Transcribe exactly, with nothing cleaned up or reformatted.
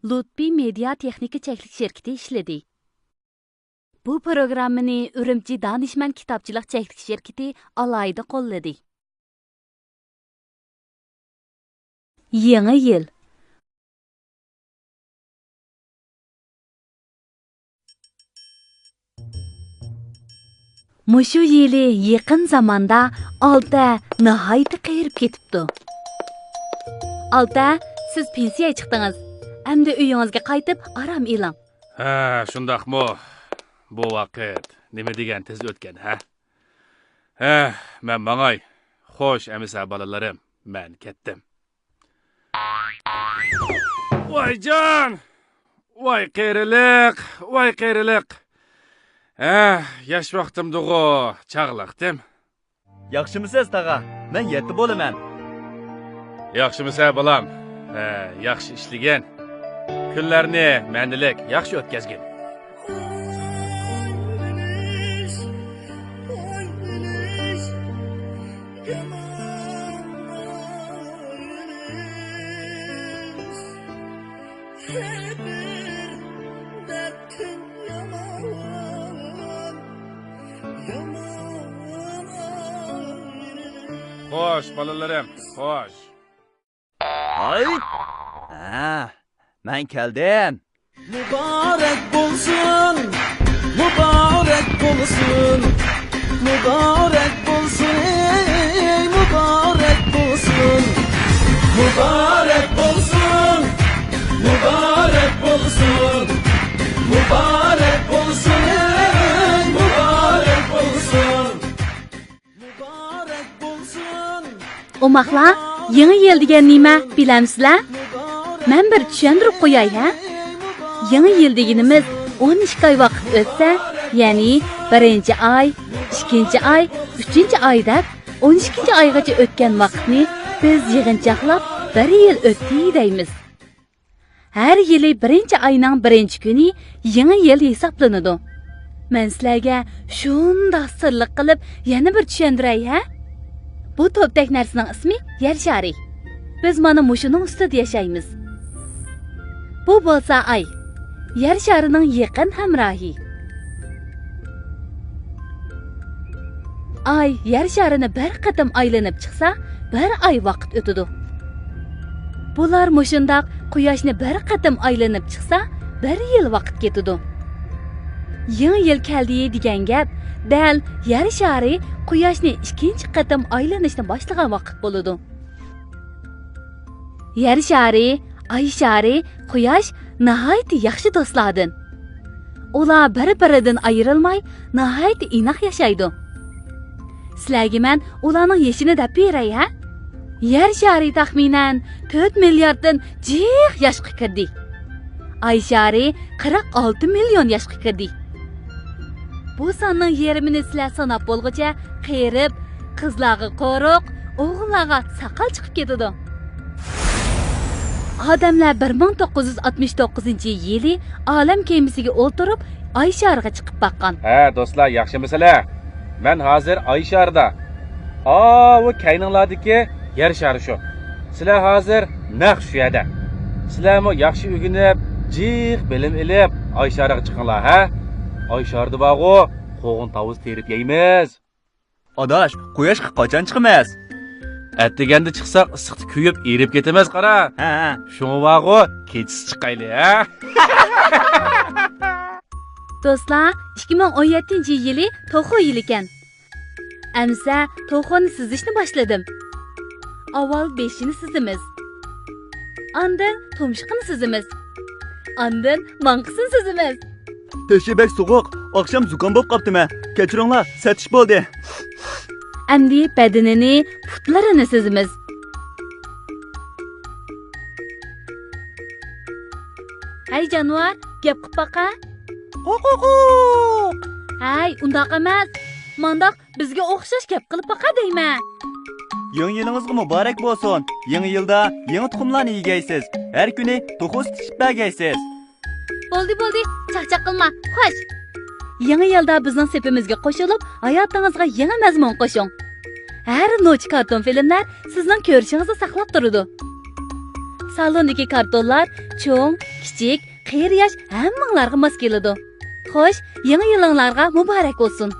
لۇتپى مېدىيا تېخنىكا چەكلىك شىركىتى ئىشلىدى. بۇ پروگراممىنى ئۈرۈمچى دانىشمەن كىتابچىلىق چەكلىك شىركىتى ئالاھىدە قوللىدى. يېڭى يىل. مۇشۇ يىلى يېقىن زاماندا ئالتە ناھايىتى قېرىپ كېتىپتۇ. ئالتە، سىز پېنسىيەگە چىقتىڭىز. ئەمدى ئۆيىڭىزگە قايتىپ ئارام ئېلىڭ. ھە، شۇنداقمۇ؟ بۇ ۋاقىت نېمە دېگەن تېز ئۆتكەن، ھە؟ ھە، مەن ماڭاي. خوش ئەمىسە بالىلىرىم، مەن كەتتىم. ۋايجان! ۋاي قېرىلىق، ۋاي قېرىلىق! ھە، ياش ۋاقتىمدىغۇ، چاغلىقتىم. ياخشىمۇسىز، تاغا؟ مەن يەتتە بولىمەن. ياخشىمۇسە، بالام؟ ھە، ياخشى ئىشلىگىن. كۈنلەرنى مەنىلىك، ياخشى ئۆتكەزگىن. خوش، بالىلىرىم، خوش. ھاي! ھە، مەن كەلدىم. مۇبارەك بولسۇن، مۇبارەك بولسۇن، مۇبارەك بولسۇن، ئەي مۇبارەك بولسۇن. مۇبارەك بولسۇن، مۇبارەك بولسۇن، مۇبارەك بولسۇن، ئەي مۇبارەك بولسۇن. ئوماقلار، يېڭى يىل دېگەن نېمە، بىلەمسىلەر؟ مەن بىر چۈشەندۈرۈپ قوياي ھە. يېڭى يىل دېگىنىمىز ئون ئىككى ئاي ۋاقىت ئۆتسە، يەنى بىرىنچى ئاي، ئىككىنچى ئاي، ئۈچىنچى ئاي دەپ ئون ئىككىنچى ئايغىچە ئۆتكەن ۋاقىتنى بىز يىغىنچاقلاپ بىر يىل ئۆتتى دەيمىز. ھەر يىلى بىرىنچى ئاينىڭ بىرىنچى كۈنى يېڭى يىل ھېسابلىنىدۇ. مەن سىلەرگە شۇنداق سىرلىق قىلىپ يەنە بىر چۈشەندۈرەي ھە؟ بۇ توپتەك نەرسىنىڭ ئىسمى يەر شارى. بىز مانا مۇشۇنىڭ ئۈستىدە ياشايمىز. بۇ بولسا ئاي. يەر شارىنىڭ يېقىن ھەمراھى. ئاي يەر شارىنى بىر قېتىم ئايلىنىپ چىقسا، بىر ئاي ۋاقىت ئۆتىدۇ. بۇلار مۇشۇنداق قۇياشنى بىر قېتىم ئايلىنىپ چىقسا، بىر يىل ۋاقىت كېتىدۇ. يېڭى يىل كەلدى دېگەن گەپ دەل يەر شارى قۇياشنى ئىككىنچى قېتىم ئايلىنىشنى باشلىغان ۋاقىت بولىدۇ. يەر شارى، ئاي شارى، قۇياش ناھايىتى ياخشى دوستلاردىن. ئۇلار بىر-بىرىدىن ئايرىلماي، ناھايىتى ئىناق ياشايدۇ. سىلەرگە مەن ئۇلارنىڭ يېشىنى دەپ بېرەي ھە؟ يەر شارى تەخمىنەن تۆت مىلياردتىن جىق ياشقا كىردى. ئاي شارى قىرىق ئالتە مىليون ياشقا كىردى. بۇ ساننىڭ يېرىمىنى سىلەر ساناپ بولغۇچە قېرىپ، قىزلارغا قورۇق، ئوغۇللارغا ساقال چىقىپ كېتىدۇ. ئادەملەر بىر مىڭ توققۇز يۈز ئاتمىش توققۇزىنچى يىلى ئالەم كېمىسىگە ئولتۇرۇپ، ئاي شارىغا چىقىپ باققان. ھە، دوستلار، ياخشىمۇسىلەر؟ مەن ھازىر ئاي شارىدا. ئاۋۇ كەينىڭلاردىكى يەر شارى شۇ. سىلەر ھازىر نەق شۇ يەردە. سىلەرمۇ ياخشى ئۆگىنىپ، جىق بىلىم ئېلىپ، ئاي شارىغا چىقىڭلار، ھە؟ ئاي شارىدا بارغۇ، قوغۇن تاۋۇز تېرىپ يەيمىز. ئاداش، قۇياشقا قاچان چىقىمىز؟ ئەتىگەندە چىقساق، ئىسسىقتا كۆيۈپ، ئېرىپ كېتىمىز، قارا. ھە، ھە. شۇڭا بارغۇ، كېچىسى چىقايلى، ھە؟ دوستلار، ئىككى مىڭ ئون يەتتىنچى يىلى توخۇ يىلىكەن. ئەمىسە توخۇنى سۈزۈشنى باشلىدىم. ئاۋۋال بېشىنى سۈزىمىز. ئاندىن تۇمشۇقىنى سۈزىمىز. ئاندىن ماڭقىسىنى سۈزىمىز. تۆشۈ بەك سوغۇق، ئاخشام زۇكام بولۇپ قاپتىمەن. كەچۈرۈڭلار، سەتىش بولدى. ئەمدى بەدىنىنى، پۇتلىرىنى سۈزىمىز. ھەي جانىۋار، گەپ قىلىپ باقە. قوقوقوق. ھەي، ئۇنداق ئەمەس. مانداق بىزگە ئوخشاش گەپ قىلىپ باقە دەيمەن. يېڭى يىلىڭىزغا مۇبارەك بولسۇن. يېڭى يىلدا يېڭى تۇخۇملارنى يېگەيسىز. ھەر كۈنى توخۇ سۈتى ئىچىپ بەرگەيسىز. بولدى، بولدى، چاقچاق قىلما، خوش. يېڭى يىلدا بىزنىڭ سېپىمىزگە قوشۇلۇپ، ھاياتىڭىزغا يېڭى مەزمۇن قوشۇڭ. ھەر نوچى كارتون فىلىملەر سىزنىڭ كۆرۈشىڭىزنى ساقلاپ تۇرىدۇ. سالوندىكى كارتونلار چوڭ، كىچىك، قېرى ياش ھەممىڭلارغا ماس كېلىدۇ. خوش، يېڭى يىلىڭلارغا مۇبارەك بولسۇن.